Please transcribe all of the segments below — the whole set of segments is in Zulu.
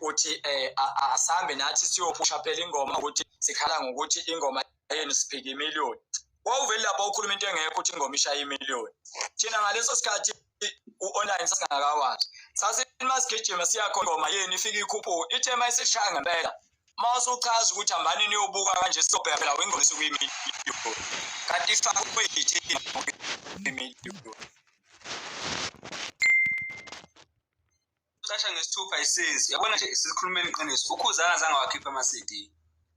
Uthi asambe nathi siyophusha phela ingoma, ukuthi sikhala ngokuthi ingoma yenu siphika imiliyoni. Wawuvele lapha ukhuluma into engekho, ukuthi ingoma ishaya imiliyoni. Thina ngaleso sikhathi u-online sasingakawazi, sasithi masigijima siyakhona, ingoma yenu ifike ikhuphuke, ithe uma isishaya ngempela, uma usuchaza ukuthi hambani niyobuka kanje, sizobheka phela ingoma isukuyimiliyoni, kanti ifakwe yithina imiliyoni. Ucasha ngesithupha isizi. Yabona nje, sikhulumeni iqiniso. UKhuzani azange wakhipha ama-CD.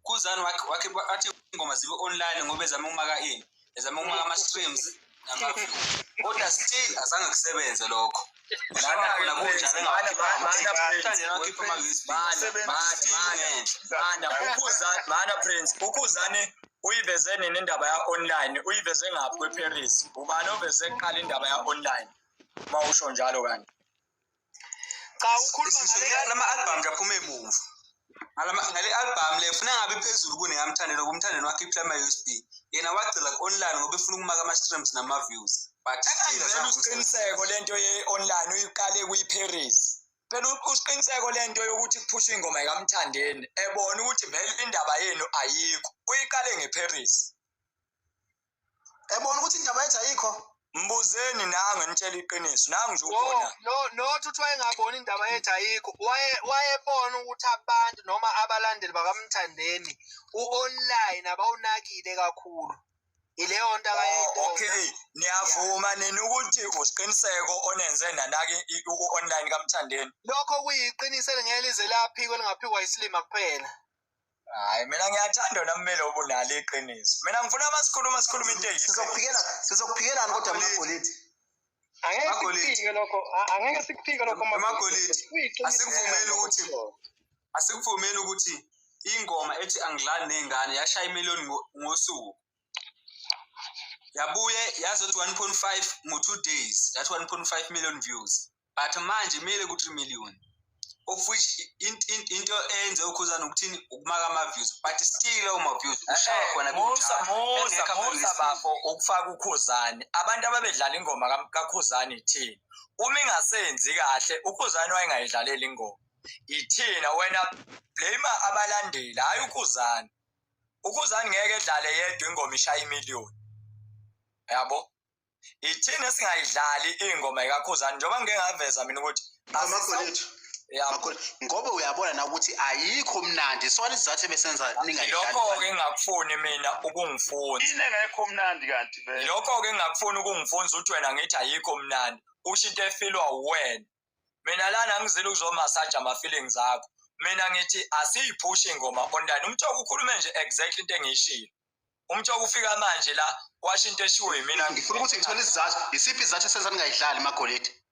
Khuzani wakhipha athi ingoma zibe online ngoba ezama ukumaka ini, ezama ukumaka ama-streams nama-views. Kodwa still azange kusebenze lokho. Lana khona kunjalo engawakhipha wakhipha ama-USB. Still ngenhla. Mana uKhuzani, mana Prince, uKhuzani uyiveze nini indaba ya-online? Uyiveze ngaphi kwe-Paris? Ubani oveze kuqala indaba ya-online uma usho njalo kanti? Cha, ukhuluma ngale Lama album nje aphume emuva. Ngale album le funa ngabe iphezulu kuneyaMthandeni, ngoba uMthandeni wakhiphela ama-USB. Yena wagcila ku-online ngoba efuna ukumaka ama-streams nama-views. But still Vele azange. Usiqiniseko lento ye-online uyiqale kwi-Paris phela. Usiqiniseko lento yokuthi kuphusha ingoma yikaMthandeni, ebona ukuthi vele indaba yenu ayikho, uyiqale ngeParis. Ebona ukuthi indaba yethu ayikho. Mbuzeni nange nitshela iqiniso, nangu nje No, ukhona. no, not ukuthi wayengaboni indaba yethu ayikho. Wayebona ukuthi abantu noma abalandeli bakaMthandeni u-online abawunakile kakhulu. Ileyo nto Oh, akayibona. okay, niyavuma nini ukuthi usiqiniseko onenze nanaki u-online kaMthandeni? Lokho kuyiqiniso elingeke lize laphikwa, elingaphikwa isilima kuphela. Hayi, mina ngiyathanda wena mmeli obunalo iqiniso. Mina ngifuna masikhuluma, sikhuluma into eyiqiniso. Sizokuphikela, sizokuphikelani kodwa, Magolide? Angeke Magolide. sikuphike lokho, angeke sikuphike lokho. Magolide, Kuyiqiniso. asikuvumeli ukuthi ingoma ethi "Angidlali Ney'ngane" yashaya imiliyoni ngosuku, yabuye yazothi 1.5 ngo-2 days, yathi 1.5 million views, but manje imile ku-3 million, of which into eyenze uKhuzani ukuthini? Ukumaka ama-views, but still lawo ma-views ushaya khona Musa, kunjalo. musa, Engekho musa ama-USB. bafo ukufaka uKhuzani. Abantu ababedlala ingoma kaKhuzani ithina. Uma ingasenzi kahle, uKhuzani wayengayidlaleli ingoma. Ithina. Wena blame abalandeli, hhayi uKhuzani. UKhuzani ngeke edlale yedwa ingoma ishaya imiliyoni, yabo. Ithina esingayidlali ingoma ikaKhuzani, njengoba ngike ngaveza mina ukuthi Magolide. Yabo. Magolide, ngoba uyabona na ukuthi ayikho mnandi, sona isizathu ebesenza ningayidlali. Lokho-ke engingakufuni mina ukungifunza. Yini engekho mnandi kanti vele? Lokho-ke engingakufuni ukungifunza, ukuthi wena ngithi ayikho mnandi, usho into efilwa uwena. Mina lana ngizile ukuzomasaja ama-feelings akho. Mina ngithi asiyiphushe ingoma online. Umthoko ukhulume nje exactly into engiyishilo. Umthoko ufika manje la, washo into eshiwo yimina. Ngifuna ukuthi ngithole isizathu, isiphi isizathu esenza ningayidlali, Magolide?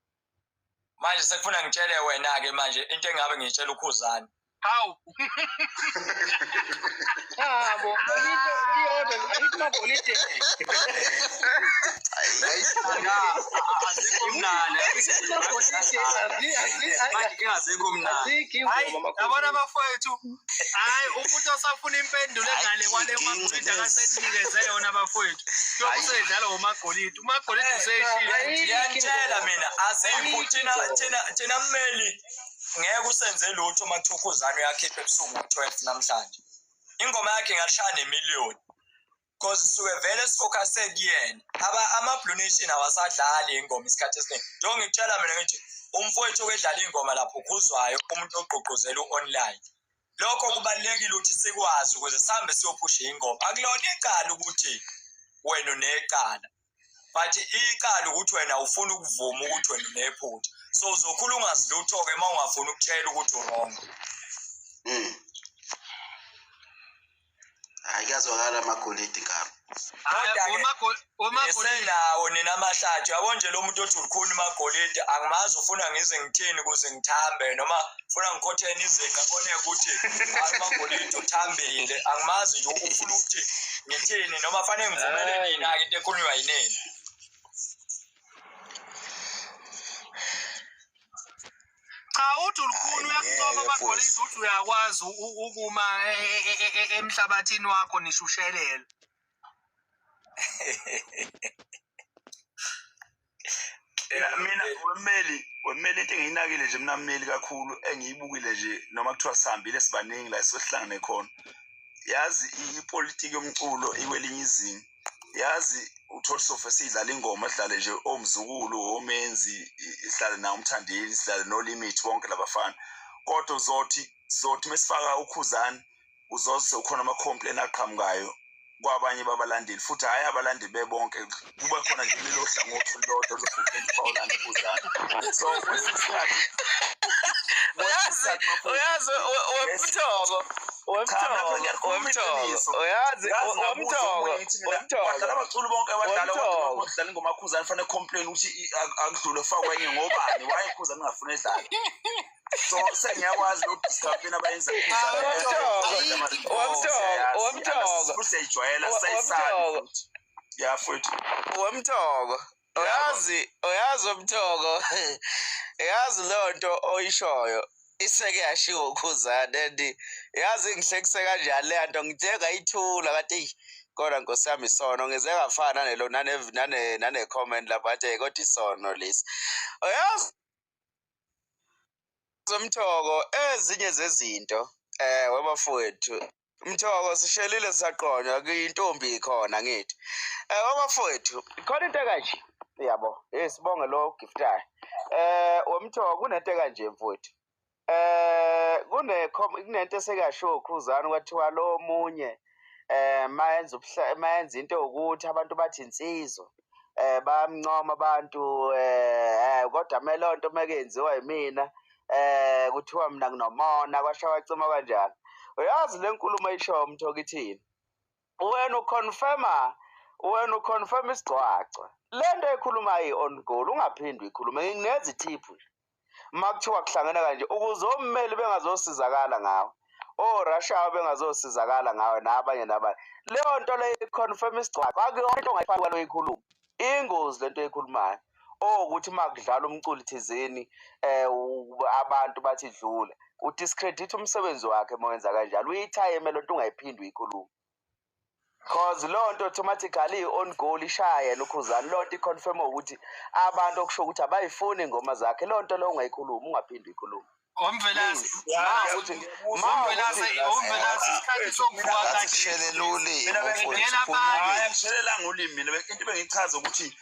Manje sekufuna ngitshele wena-ke manje into engabe ngiyitshela uKhuzani? Hawu. Chabo, into iyodwa ayikho, Magolide. Azikho mnandi. Magolide, Manje kungazikho mnandi. azikho Hayi, ingoma. yabona bafowethu, hayi, umuntu osafuna impendulo engale kwale, Hayi, uMagolide akasenikeze yona bafowethu. Kuyobe usedlala uMagolide. UMagolide useshilo. Ngiyantshela mina, asikho thina mmeli, ngeke usenze lutho uma kuthiwa uKhuzani uyakhipha ebusuku ngo-12 namhlanje, ingoma yakhe ingalishaya nemiliyoni, cause suke vele sifocuse kuyena. Ama-Blue Nation awasadlali ingoma isikhathi esiningi. Njengoba ngikutshela mina ngithi umfowethu okedlala ingoma lapho uKhuzwayo, umuntu ogqugquzela u-online, lokho kubalulekile ukuthi sikwazi ukuze sihambe siyophusha ingoma. Akulona icala ukuthi wena unecala, but icala ukuthi wena ufuna ukuvuma ukuthi wena unephutha, so uzokhula ungazi lutho-ke uma ungafuni ukutshela ukuthi u-wrong. Hayi, kuyazwakala, Magolide, ngami. Kodwa-ke UMagolide. Nisenawo nina amahlathi, yabo nje lo muntu othi ulikhuni uMagolide, angimazi ufuna ngize ngithini ukuze ngithambe, noma ufuna ngikhothene izinqa abone ukuthi hayi, uMagolide uthambile. Angimazi nje ufuna ukuthi ngithini, noma fanele ngivumele nina-ke into ekhulunywa yinini. Cha, uthi ulukhuni, uyakuncoma Magolide, uthi uyakwazi ukuma emhlabathini wakho nishushelela. Mina wemmeli. Wemmeli, into engiyinakile nje mina mmeli kakhulu engiyibukile nje, noma kuthiwa sihambile sibaningi la esihlangane khona, yazi ipolitiki yomculo ikwelinye izinga. Yazi uthola sofa sidlala ingoma, sidlale nje omzukulu omenzi, sidlale nawo umthandeni, sidlale nolimit, bonke labafana, kodwa uzothi sothi mesifaka uKhuzani uzozwe ukhona ama-complain aqhamukayo kwabanye babalandeli, futhi hhayi abalandeli bebonke, kube khona nje lelo hlangothi olulodwa oluzofuthi fawulani uKhuzani. So kwesinye isikhathi Uyazi, uyazi, wemthoko, wemthoko, wemthoko, uyazi, wemthoko, wemthoko. Badlala abaculi bonke abadlala, Wemthoko. kodwa badlala ingoma Khuzani fanele complain ukuthi akudlule kufakwe enye. Ngobani? Why Khuzani ungafuni edlale? So sengiyakwazi lo discipline abayenza. Wemthoko, wemthoko. Futhi siyayijwayela, sayisabi Wemthoko. futhi ya futhi. Wemthoko, uyazi, uyazi wemthoko, yazi leyo nto oyishoyo iseke yashiwo uKhuzani, and yazi ngihlekise kanjani leya nto. Ngithe ngayithula kanti eyi, kodwa nkosi yami, isono ngize ngafana nelo nane comment lapha athi, "Hey, kodwa isono lesi." Uyazi Mthoko, ezinye zezinto webafowethu Mthoko, sishelile sisaqonywa kuyintombi khona, ngithi webafowethu khona into ekanje, yabo. Hey, sibonge lo giftayo wemthoko. Kunento ekanje mfowethu, kunento esekashiwo uKhuzani, kwathiwa lo munye mayenza mayenza into ukuthi abantu bathi insizwa, bayamncoma abantu, kodwa me lonto mekenziwa yimina, kuthiwa mina nginomona, kwasha kwacima kanjalo. Uyazi le nkulumo ayishoyo Mthoko ithini? Wena uconfirma, wena uconfirma isigcwagcwa. Le nto ekhulumayo i-on goal, ungaphindi uyikhulume. Nginezi tip nje, uma kuthiwa kuhlangene kanje ukuze ommeli bengazosizakala ngawe, orashayo bengazosizakala ngawe, nabanye nabanye, leyo nto leyo iconfirm isigcwagcwa. Akuyona into ongayifaka lo ikhuluma, ingozi lento eyikhulumayo owukuthi uma kudlala umculo thizeni abantu bathi dlula, udiscredit umsebenzi wakhe uma wenza kanjalo. Uyithayime lento, ungayiphindi uyikhulume, cause leyo nto automatically i-on goal, ishaya yena uKhuzani. Leyo nto iconfirm ukuthi abantu, okusho ukuthi abayifuni iy'ngoma zakhe. Leyo nto leyo ungayikhulumi, ungaphinde uyikhulume. Omvelase. Ma ukuthi ma Omvelase, ukuthi omvelase, isikhathi sokuvuka. Ngathi Kanje. kushelela ulimi Mina mfowethu. Ngena Ukhuluma abantu. Hayi, akushelelanga ulimi. Mina into bengichaza ukuthi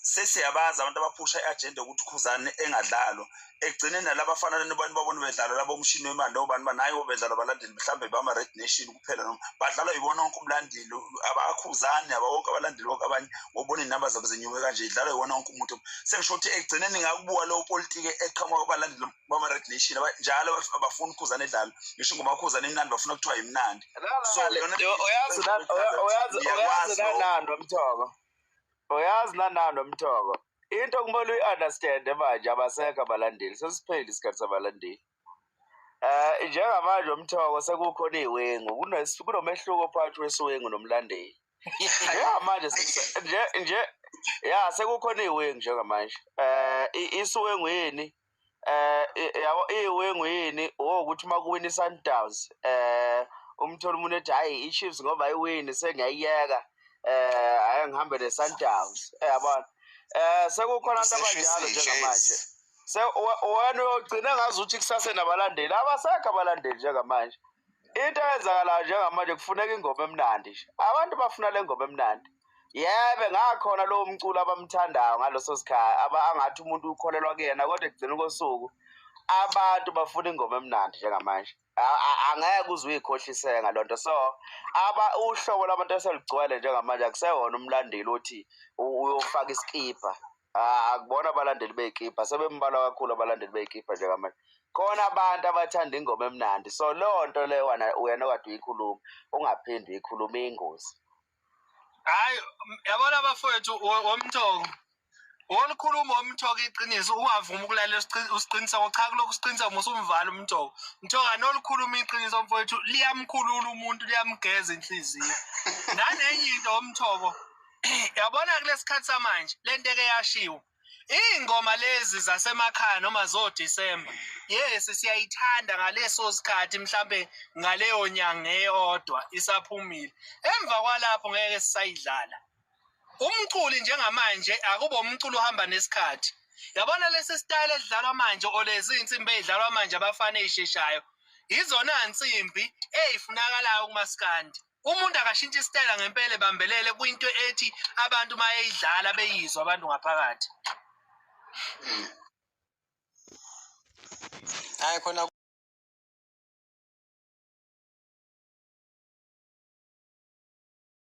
sesiyabazi abantu abaphusha i-agenda ukuthi uKhuzani engadlalwa. Ekugcineni nalaba bafana nobani babona bedlalwa labo umshini wemali nobani banayo bedlalwa abalandeli mhlawumbe bama-Red Nation kuphela, noma badlalwa yibona wonke umlandeli abakhuzani aba wonke abalandeli bonke abanye, ngobona iy'namba zabo zenyuke kanje, idlalwa yiwona wonke umuntu. Sengisho ukuthi ekugcineni ngakubuka leyo politiki eqhamuka kubalandeli bama-Red Nation, njalo abafuni uKhuzani edlalwa, ngisho ingoma kaKhuzani imnandi, bafuna kuthiwa imnandi. So yona Uyazi uyazi uyazi ngiyakwazi lokho. Nanando Mthoko, uyazi nanando Mthoko, into kumele uyi-understande manje, abasekho abalandeli, sesiphelile isikhathi sabalandeli. Njengamanje umthoko sekukhona iy'wengu, kunomehluko phakathi kwesiwengu nomlandeli. Njengamanje nje nje ya sekukhona iy'wengu njengamanje. Isiwengu yini? Yabo, iyiwengu yini? Ukuthi uma kuwina i-Sundowns, umthola umuntu ethi, "Hayi, i-Chiefs ngoba ayiwini sengiyayiyeka, ake ngihambe ne-Sundowns." Yabona, sekukhona abantu abanjalo njengamanje. Se wena uyogcina ngazuthi kusase nabalandeli, abasekho abalandeli njengamanje. Into eyenzakalayo njengamanje, kufuneka ingoma emnandi nje, abantu bafuna le ngoma emnandi. Yebe ngakhona lowo mculo abamthandayo ngaleso sikhathi, angathi umuntu ukholelwa kuyena, kodwa ekugcineni kosuku abantu bafuna ingoma emnandi njengamanje. Angeke uze uyikhohlise ngaloo nto. So aba uhlobo lwabantu eselugcwele njengamanje akusewona umlandeli othi uyofaka isikibha. Akubona abalandeli bey'kibha, sebembalwa kakhulu abalandeli bey'kibha njengamanje. Khona abantu abathanda ingoma emnandi. So leyo nto leyo wena okade uyikhuluma, ungaphinde uyikhulume, iyingozi. Hayi, yabona bafowethu, womthoko wolikhuluma womthoko iqiniso, ungavumi ukulalela usiqiniseko. Cha, kulokhu usiqiniseko musumvala umthoko. Mthoko anolikhuluma iqiniso mfowethu, liyamkhulula umuntu, liyamgeza inhliziyo. Nanenye into womthoko, yabona kulesikhathi samanje lento eke yashiwo, iy'ngoma lezi zasemakhaya noma zoDisemba, yes, siyayithanda ngaleso sikhathi, mhlambe ngaleyo nyanga eyodwa isaphumile, emva kwalapho ngeke sisayidlala. Umculi njengamanje akuba umculo uhamba nesikhathi. Yabona lesi style edlalwa manje or lezi insimbi ezidlalwa manje abafana ezisheshayo, izona nsimbi ezifunakalayo kumaskandi. Umuntu akashintshe isitayela ngempela, ebambelele kwinto ethi abantu mayeyidlala beyizwa abantu ngaphakathi. Hayi khona.